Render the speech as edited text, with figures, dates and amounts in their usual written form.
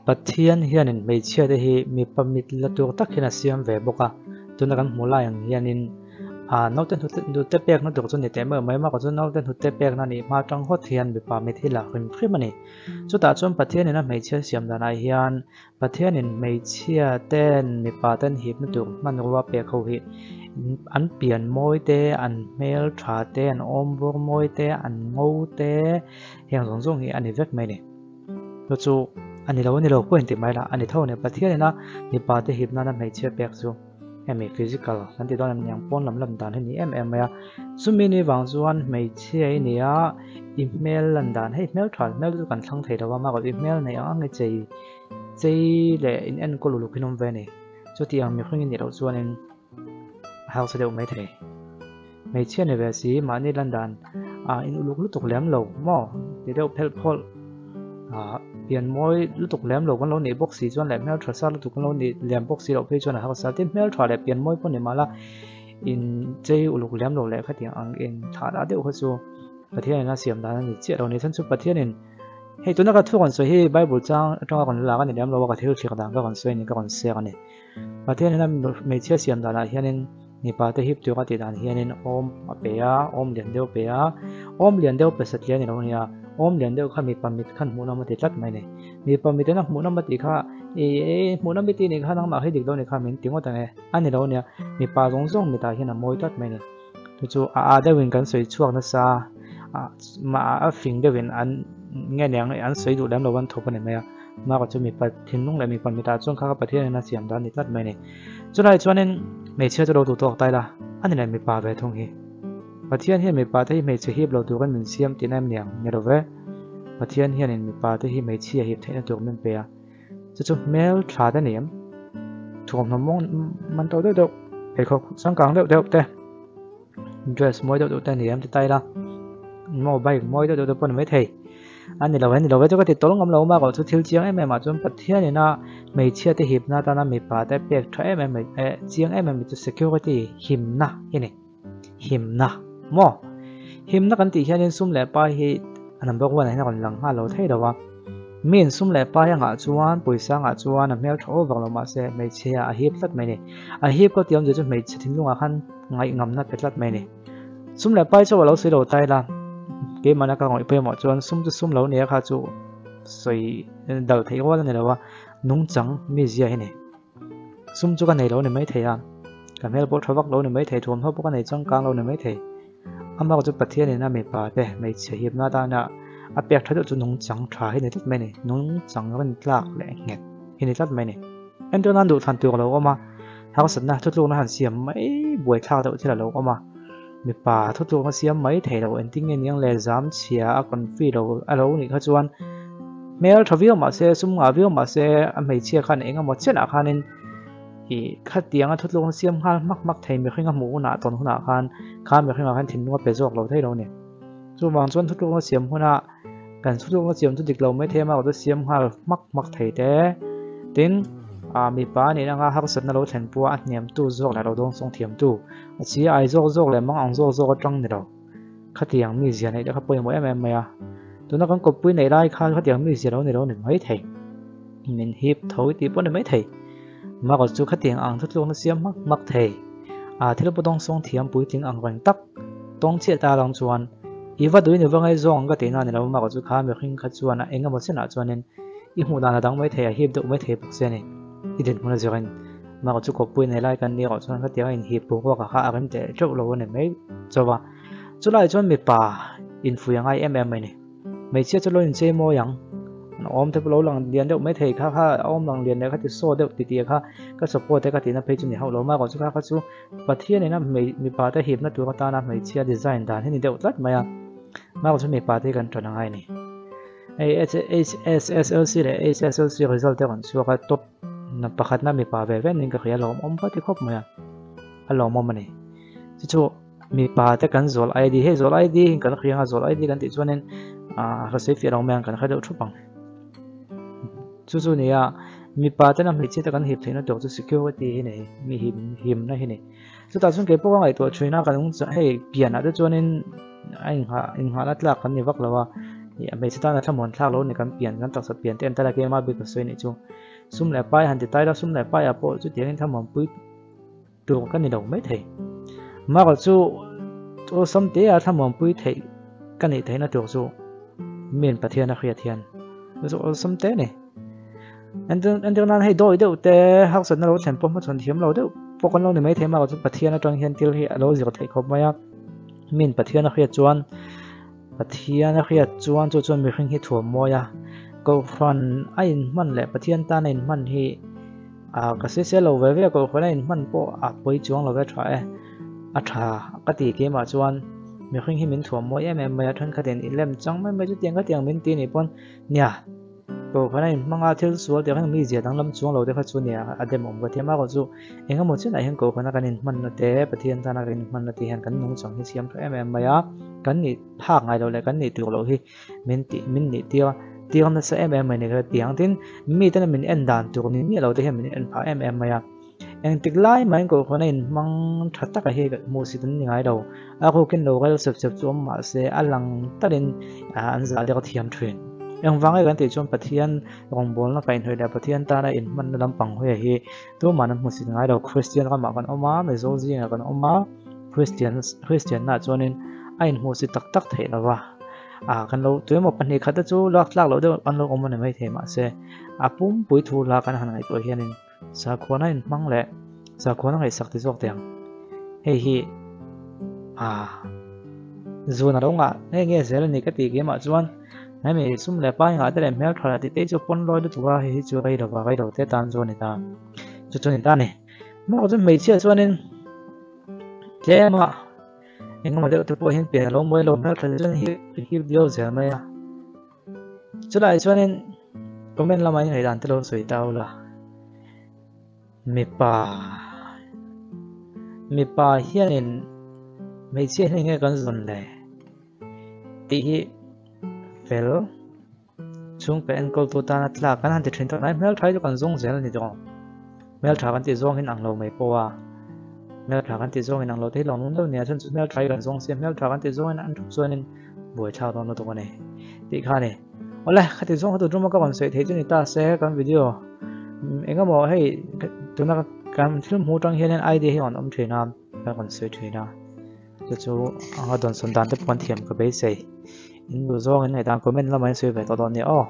Pathian hianin hmeichhia te hi mipa mit la tur tak hian a siam ve bawk a, tuna kan hmuh lai ang hianin ah naute hnute hnute pekna tur chu ni teh meuh mai mah chu naute hnute pekna nih hma atang hawt hian mipa mit hi la hrim hrim a ni. Chutah chuan Pathianin a hmeichhia siam danah hian Pathianin hmeichhia ten mipa ten hipna tur hmanrua pek ho hi an pian mawi te, an hmel tha te, an awm bawr mawi te, an ngo te heng zawng zawng hi a ni vek mai a ni. Chu chu a ni lo a ni lo pawh inti mai la a ni tho a ni. Pathianin a mipa te hip nana hmeichhia pek chu hemi physical kan ti dawn em ni ang pawn lam lan dan hi a ni em em mai a. Chumi ni vang chuan hmeichhia i ni a, i hmel lan dan hei hmel tha hmel chu kan thlang thei lo a mahka i hmel neih ang ang i chei chei leh in enkawl uluk hi an awm ve a ni. Chuti ang mihring i nih loh chuanin a hausa deuh mai thei. Hmeichhia ni ve si, mahni lan dan ah in uluk lutuk lem lo maw ti deuh phelh phawlh ah pian mawi lutuk lem lo kan lo nih bawk si chuan leh hmeltha sa lutuk kan lo nih lem bawk si loh phei chuan a hausa tin hmeltha leh pian mawi pawh ni mahla in chei uluk lem lo leh khatiang ang in thah dah deuh kha chu Pathianin a siam dan a ni chiah lo ni chuan chu Pathianin hei tuna ka thu rawn sawi hi Bible chang atanga rawn lak a ni lem lo a ka thil thlir dan ka rawn sawi a ni ka rawn share a ni. Pathianin a hmeichhia siam danah hianin mipa te hip tur a tih dan hianin awm a pe a, awm lian deuh a pe a, awm lian deuh pe satliah a ni lo nia, awm lian deuh kha mipa mit khan hmuhnawm a ti tlat mai a ni. Mipa mit ena hmuhnawm a tih kha i hmuhnawm i tih nih kha nangmah hi dik lo ni kha min ti ngawt ang e, a ni lo nia, mipa zawng zawng mitah hian a mawi tlat mai a ni. Chu chu a a deuhin kan sawi chhuak nasa a, mah a fing deuhin an nge niang an sawi duh lem lo an thawk a ni mai a. Maka chu mipa thinlung leh mipa mitah chuan kha kha Pathian in a siam dan ni tlat mai a ni. Chulai chuanin hmeichhia chu lo duh tawk ta ila a ni leh mipa ve thung hi. Pathian hian mipa te hi hmeichhe hip lo turin min siam tihna em niang ni lo ve. Pathian hianin mipa te hi hmeichhia hip theihna tur min pe a. Chu chu hmel tha te ni em? Thuamhnaw mawng man to deuh deuh pheikhawk changkang deuh deuh te dress mawi deuh deuh te ni em ti ta ila maw bike mawi deuh deuh te pawh ni maithei a ni lo e ni lo e chu ka ti tawl ngam lo a chu thil chiang em em ah chuan Pathian ina hmeichhia te hipna atana mipa te pek tha em em eh chiang em em chu security himna hi ni himna maw himna kan tih hianin sum leh pai hi a number one ah hian a rawn lang nghal lo thei lo a miin sum leh pai a ngah chuan pawisa a ngah chuan a hmel tha over lo mahse hmeichhia a hip tlat mai a ni a hip ka tih awmzia chu hmeichhe thinlungah khan ngaihngam pe tlat mai a ni sum leh pai chu a lo sawi lo ta ila keimahna ka ngawih pawimawh chuan sum chu sum lo nia kha chu sawi dal theih rual a ni lo a nungchang mizia hi a ni. Sum chu ka nei lo ni maithei a, ka hmel pawh tha vak lo ni maithei, thuamhnaw pawh ka nei changkang lo ni maithei. Amah chu Pathianin a mipa te hmeichhe hipna atana a pek tha deuh chu nungchang tha hi ni tlat mai a ni, nungchang rintlak leh nghet hi ni tlat mai a ni. Entir nan duhthlan tur a lo awm a, harsatna thutlukna han siam mai buaithlak deuh thil a lo awm a, mipa thutlukna siam mai thei lo engtin nge niang le zam chhia a confi lo a lo nih kha chuan hmel tha viau mahse sum ngah viau mahse a hmeichhia khan eng emaw chenah khanin ih khatianga thutlukna siam nghal hmak hmak thei mihring a hmuh hunah tawn hunah khan kha mihringah khan thinlung a pe zawk lo thei lo a ni. Chuvang chuan thutlukna siam huna kan thutlukna siam chu dik lo mai thei a mahse siam nghal hmak hmak thei te tin ah mipa a nih anga harsatna lo thlen pawh a hniam tu zawk leh lo dawng sawng thiam tu a chi ai zawk zawk leh mang ang zawk zawk atang ni lo khatiang mi zia neih te kha pawimawh em em mai a tuna kan kawppui neih lai khan khatiang mi zia lo ni lo ni mai thei min hip tho tih pawh ni mai thei mahse chu khatiang ang thutlukna siam hmak hmak thei ah thil pawh dawng sawng thiam puitling ang reng tak tawng chiah ta lang chuan i va duin i va ngaihzawng ang ka tihna a ni lo mahse chu kha mihring kha chuan a eng emaw chenah chuanin i hmuh dan a dang mai thei a hip deuh mai thei bawk che a ni i dinhmun a zirin mahse chu kawppui nei lai kan nih erawh chuan khatiang a inhip boruak ah kha a rem teh teuh lo a ni mai chauh a chulai chuan mipa infuih a ngai em em mai a ni. Hmeichhia chu lo inchei mawi ang. An awm te pawh lo lang lian deuh mai thei kha kha a awm lang lian leh kha ti saw deuh ti tih kha ka support e ka tihna phei chu ni hauh lo mai erawh chu kha kha chu Pathian ina hmei mipa te hipna tur atana hmeichhia design dan hi ni deuh tlat mai a. Erawh chu mipa te hi kan tan angai a ni. Hei HSSLC leh HSLC result te rawn chhuak a top na pakhatna mipa ve ve niin ka hria a lawmawm va ti khawp mai a a lawmawm a ni. Chu chu. Mipa te kan zawl ID hei zawl ID hi kan hria anga zawl ID kan tih chuanin ah ka sawi fiah lo mai ang kan hre deuh thup ang chu chu nia mipa tena hmeichhia te kan hip theihna tur chu security hi nei mi him himna hi ni chutah chuan kei pawh ka ngaihtuah thin a kan hei pianah te chuanin a inghah inghahna tlak kan ni vak lo a. Hmeichhe tana thlamuan thlak lo ni kan pian kan taksa pian te en ta la keimah bik ka sawi anih chu. Sum leh pai han ti tai la sum leh paiah pawh chutiangin thlamuan pui tur ka ni lo maithei. Mara chu awlsam te a thlamuan pui theih ka nih theihna tur chu min Pathian a hriat hian chu awlsam te a ni. Entir nan hei dawi deuh te harsatna lo thlen pawh hmachhawn thiam lo deuh pawh kan lo ni maithei mara chu Pathian atang hian thil hi a lo zir theih khawp mai a. Min Pathian a hriat chuan Pathian a hriat chuan chu chuan mihring hi thuam mawi a, Kohhran a inhman leh Pathian tan a inhman hi ah ka sawi sel lo ve ve a, Kohhran a inhman pawh a pawi chuang lo ve tha e, a tha ka ti keimah chuan mihring hi min thuam mawi em em mai a, thenkhatin i lem chang mai mai chutiang khatiang min ti anih pawn nia. Kohhran a inhmang a, thil sual tih reng mi zia danglam chuang lo te kha chu nia a demawm ka thiam a erawh chu engemaw chinah hian kohhran a kan inhmanna te Pathian tana kan inhmanna te hian kan nungchang hi siam tha em em mai a, kan nih phak ngai loh leh kan nih tur loh hi min tih min nih tir tir nasa em em mai ni ka ti ang tin mi tena min en dan tur ni miah lo te hian min en phah em em mai a. Engtik lai mahin kohhran a inhmang tha taka hi hmuh sit an ni ngai lo, a rukin lo rel sep sep chu awm mah se a lang talin an zah deuh thiam thin. Engvang nge kan tih chuan Pathian rawngbawlna kaihhnawih leh Pathian tana inhmanna lampang hawi hi tuman an hmusit ngai lo. Kristian ramah kan awm a, Mizo zingah kan awm a, Kristian Kristiannaah chuanin a inhmuhsit tak tak theih lo va, kan lo tuemaw pahnih khat te chu lak tlak loh deuh an lo awm a ni maithei mahse a pumpui thu la kan han ngaihtuah hianin Sakhuana inhmang leh sakhuana ngaihsak ti zawk teh ang. Hei hi ah zun a lo ngah nge nge zel a ni ka tih keimah chuan hemi sum leh pai ngah te leh hmel tha leh tih te hi chu pawn lawi lutuk a hei hi chu rei lova rei lo te tan chu a ni ta chu chu a ni ta a ni. Maw chu hmeichhia chuanin tlem a engemaw deuh te pawh hian pian a lo mawi lo hmel tha chuan hi hip viau zel mai a. Chulai chuanin comment lamah in ngaihdan te lo sawi ta ula mipa mipa hianin hmeichhia hi enge kan zawn le tih hi fel chhungkaw enkawl tu tana tlak kan han ti thin tak mai hmeltha hi chu kan zawng zel a ni tawh hmeltha kan tih zawng hi an ang lo mai pawh a hmeltha kan tih zawng in ang lo te hi lawm deuh nia chuan chu hmeltha hi kan zawng sia hmeltha kan tih zawng in an thup chuanin buaithlak dawn lutuk a ni tih kha a ni. Awle khati zawng kha tu ṭuma ka rawn sawi theih chu ni ta se kan video engemaw hei tuna kan thil hmuh aṭang hianin idea hi a rawn awm ṭhin a ka rawn sawi ṭhin a chu chu anga dawnsawn dan te pawh an thiam ka beisei in duh zawngin ngaihdan comment lamah in sawi ve tawh dawn nia aw.